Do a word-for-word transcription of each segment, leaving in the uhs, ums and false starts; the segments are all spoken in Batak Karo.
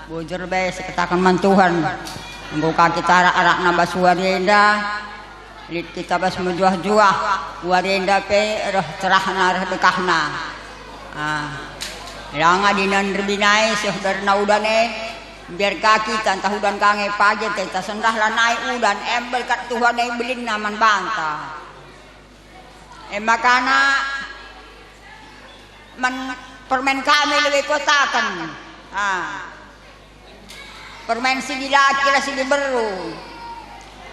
Bujur be sikataken man Tuhan, enggo ka kita arak-arakna bas wari enda, lit kita bas mejuah-juah, wari enda pe reh cerahna, reh dekahna. Ah, langa dinen erbinai seh berna udan e, biar ka kita ntah udan ka nge pagi te ta sendah lanai udan, embel kat Tuhan e belinna man banta. E makana man permen kami lebe kutaken. Ah. Permen si dilaki ras si diberu.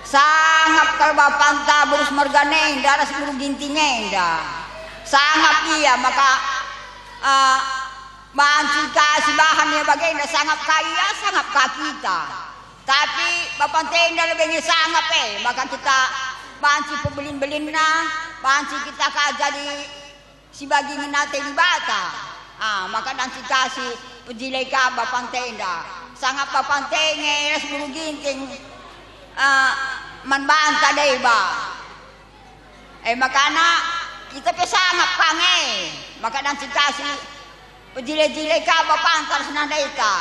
Sangap kal bapanta beru Semergana enda ras beru Ginting enda. Sangap ia maka, ah, banci ka si bahan ia bagenda, sangap ka ia, sangap ka kita. Tapi bapanta enda lebe nge sangap e, maka kita banci pebelin-belinna, banci kita ka jadi si bagi ngena ate Dibata. Ah, maka banci ka si pejile ka bapanta enda. Sangap bapanta nge ras beru Ginting, ah, man banta deba. E makana kita pe sangap ka nge, maka banci ka si pejile-jile ka bapanta ras nandaita.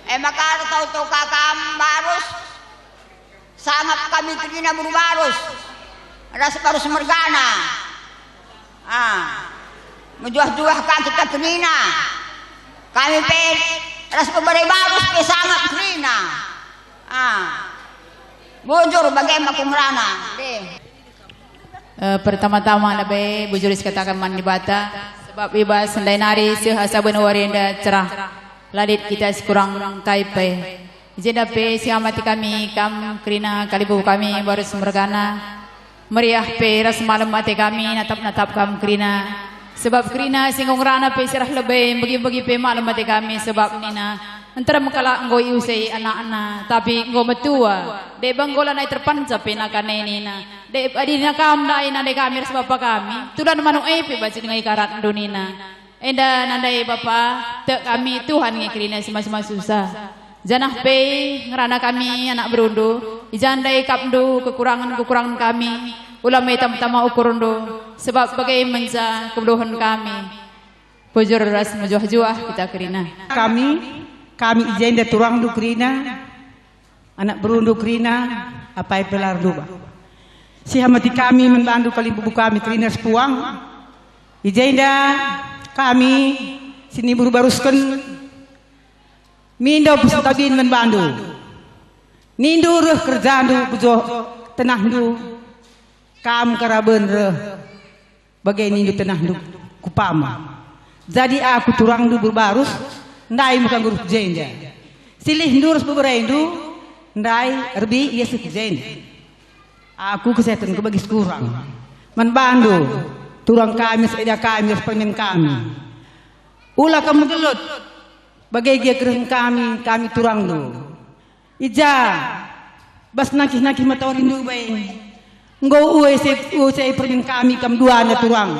E maka ertoto ka kam barus, sangap kami kerina beru barus, ras barus mergana. Ah, mejuah-juah ka kita kerina. Kami pe ras pebere barus pe sangap kerina. Ah, bujur bage maka ngerana. Deh. Eh, pertama-tama lebe bujur sikataken man Dibata, sebab i bas ndai nari seh asa ben wari enda cerah, la lit kita si kurang kai pe. I jenda pe siamati kami kam kerina kalimbubu kami barus mergana. Meriah pe ras malem ate kami natap-natap kam kerina. Sebab kerina si enggo ngerana pe si reh lebe, begi-begi pe malem ate kami, sebab nina, "Nterem kalak enggo iusei anakna, tapi enggo metua, deba enggo lanai terpanca pe nakana e," nina. Deba adina kam ndai nande kami ras bapa kami, tulan manuk e pe banci denga ikaratndu nina. Enda nandai bapa, tek kami Tuhan nge kerina si masu-masu susah. Janah pe ngerana kami anak berundu, i ja ndai ikapndu kekurangen-kekurangen kami, ula me tama-tama ukurndu, sebab bage menca kebeluhen kami. Bujur ras mejuah-juah kita kerina. Kami, kami i jenda turangndu kerina, anak berundu kerina, apai pe la erluga. Siamati kami man bandu kalimbubu kami kerina sepuang. I jenda kami si niberu barusken mindo pesentabin man bandu. Nindu reh kerjandu bejuah tenahndu, kam karaben reh. Bage nindu tenahndu kupama. Jadi aku turangndu beru barus, ndai me ka ngurus jenda. Silihndu ras beberendu, ndai erbi ia seh ku jenda. Aku kesehatan ku bagi sekurang. Man bandu, turang kami, seeda kami, ras permen kami. Ula kam megelut, bage gia kerehen kami, kami turangndu. I ja, bas nangkih-nangkih matawarindu bai. Enggo uai se, uai se permen kami kam duana turang.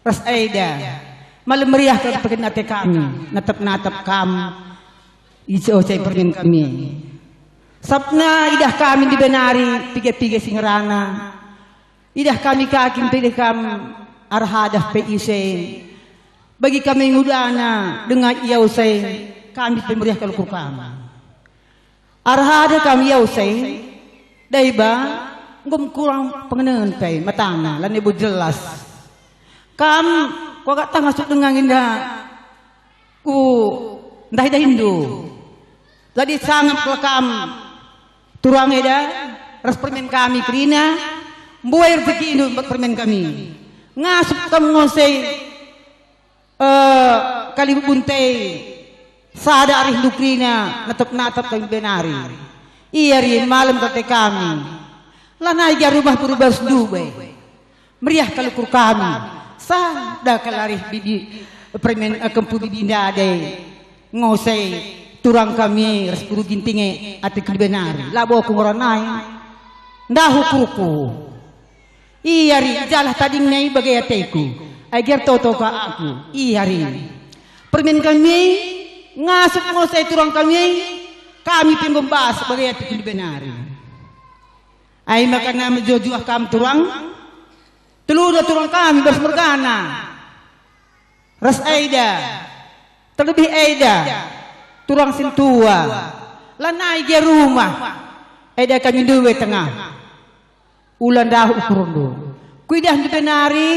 Ras eda, malem meriah kal peken ate kami, natap-natap kam. I ja uai se permen kami. Sabap idah kami ndai nari piga-piga si ngerana. Idah kami ka kin pe kam arah adah pe ise. Bagi kami ngudana denga ia use, kami pe meriah kal ukur kami. Arah adah kami ia use, deba enggo kurang pengenen pe matana, lanai bo jelas. Kam kuakap tah ngasup denga nginda ku ndahi-ndahindu. Jadi sangap kal kam turang eda ras permen kami kerina, mbuai rejekindu mbat permen kami. Ngasup kam ngose, eh, kalimbubunta e, sada arihndu kerina natap-natap kami benari. Ia rin malem kal ate kami. Lanai gia rumah berubah sendu be. Meriah kal ukur kami. Sada kal arih bibi permen, eh, kempu bibi ndai. Ngose turang kami ras beru Ginting e ate kalibenari. Labo aku ngerana e. Ndahu ukurku. Ia rin, i jalah tadingna i bage ateku. Ai gia ertoto ka aku. Ia rin. Permen kami e, ngasup ngose turang kami e, kami pe mbembas bage ate kalibenari. Ai makana mejuah-juah kam turang, teluna turang kami bas mergana. Ras eda, terlebih eda, Turang sintua, lanai gia rumah, eda kami ndewe tengah. Ula ndahu ukurndu. Kuidah ndewe nari,